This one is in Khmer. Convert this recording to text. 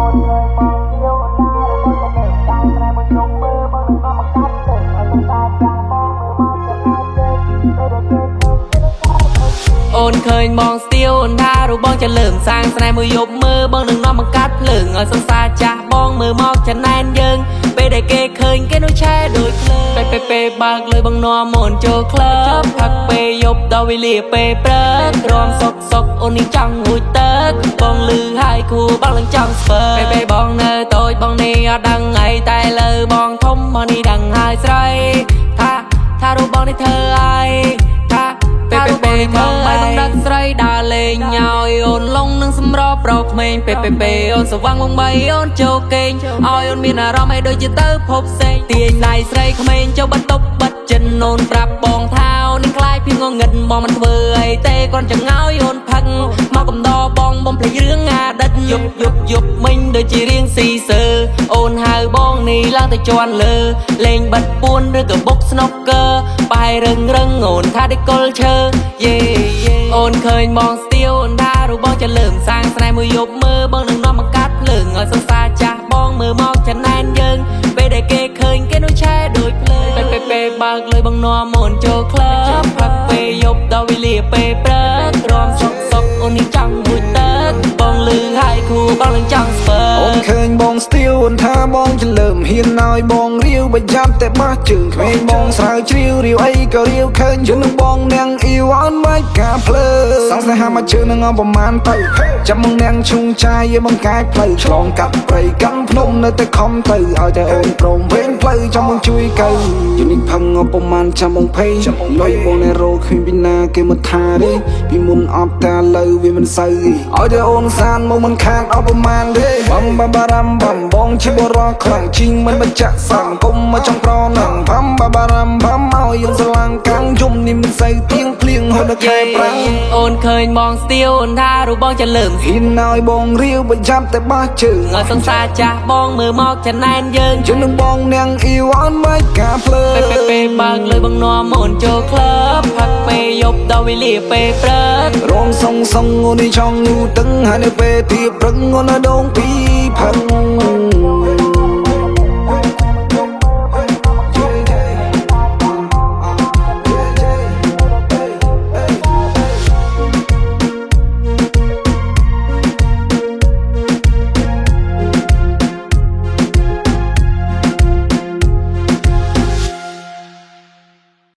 អូនឃើញបងស្ទៀវអូនថារូបបងចលើមសាងស្នេហ៍មួយយប់មើលបងនឹងនាំបង្កាត់ភ្លើងឲ្យសង្សារចាស់បងមើលមកចំណែនយើងពេលដែលគេឃើញគេនោះឆែដូចភ្លើងពេលពេលពេលបើកលុយបងនាំអូនចូលក្លឹបផឹកពេលយប់ដល់វេលាពេលព្រឹករំសុកសុកអូននេះចង់ងួចទឹកបងលឺហើយគួបងនឹងចង់ស្ពើពេលពេលបងនៅតូចបងនេះអត់ដឹងអីតែលើបងធំបងនេះដឹងហើយស្រីថាថារូបបងនេះធ្វើអីថា ពេលពេលពេលបងបាយបងដឹកស្រីដើរលេងញយអូនលងនឹងសម្របប្រក្មេងពេលពេលពេលអូនស្វាងបងបីអូនចូលគេងឲ្យអូនមានអារម្មណ៍ឲ្យដូចជាទៅភពផ្សេងទាញដៃស្រីក្មេងចូលបន្ទប់បិទចិនអូនប្រាប់បងថាអូននឹងខ្លាយពីងងឹតបងមិនធ្វើអីទេគាត់ចង្អោយអូនផឹកមកកំដរបងបំភ្លេចរឿងអាដិតយប់យប់យប់មិញដូចជារៀងស៊ីសើអូនហៅបងនេះឡើងទៅជន់លើលេងបិទពួនឬក៏បុកស្នុកកើបាយរឹងរឹងអូនថាដូចកុលឈើយេយេអូនឃើញបងស្ទៀវអូនថារូបបងចលើមសាងស្នេហ៍មួយយប់មើលបងនឹងនាំបង្កាត់ភ្លើងឲ្យសង្សារចាស់បងមើលមកចំណែនយើងពេលដែលគេឃើញគេនោះឆែដូចភ្លើងពេលពេលពេលបើកលុយបងនាំអូនចូលក្លឹបផឹកពេលយប់ដល់វេលាពេលព្រឹករំសុកសុកអូននេះចង់មួយទឹកបងលឺហើយគូបងនឹងចង់ស្ពើ អូនឃើញបងស្ទៀវអូនថាបងចលើមហ៊ានឲ្យបងរាវប្រយ័ត្នតែបាសជើងក្មេងបងស្រាវជ្រាវរាវអីក៏រាវឃើញយើងនឹងបងនាងអ៊ីវអូនមិនការភ្លើសងស្នេហាមកជឿនឹងអប្រមាណទៅចាំមកនាងឈុងចាយយើងបង្កាយផ្លូវឆ្លងកាត់ព្រៃកាន់ភ្នំនៅតែខំទៅឲ្យតែអូនព្រមវែងផ្លូវចាំបងជួយកៅយនេះផឹងអប្រមាណចាំបងភ័យលុយបងណែរោគ្មានពីណាគេមកថាទេពីមុនអត់តែលើវាមិនសូវឲ្យតែអូនសានមកមិនខាតអប្រមាណទេបំបាបារ៉ាំបំបងជាបរោះខ្លាំងជាងមិនបញ្ចាក់សង្គមមកចង់ប្រណងបំបាបារ៉ាំបំឲ្យយើងស្រឡាំងកាំងយំនេះមិនសូវទៀងភ្លៀងហូតដល់ខែប្រាំង អូនឃើញបងស្ទៀវអូនថារូបបងចលើម ហ៊ានឲ្យបងរាវប្រយ័ត្នតែបាសជើង ឲ្យសង្សារចាស់បងមើលមកចំណែនយើង យើងនឹងបងនាងអ៊ីវអូនមិនការភ្លើ ពេលពេលពេលបើកលុយបងនាំអូនចូលក្លឹបផឹកពេលយប់ដល់វេលាពេលព្រឹក រងសងសងអូននេះចង់ងូតឹងហើយនៅពេលទីប្រឹងអូននៅដងពីផឹង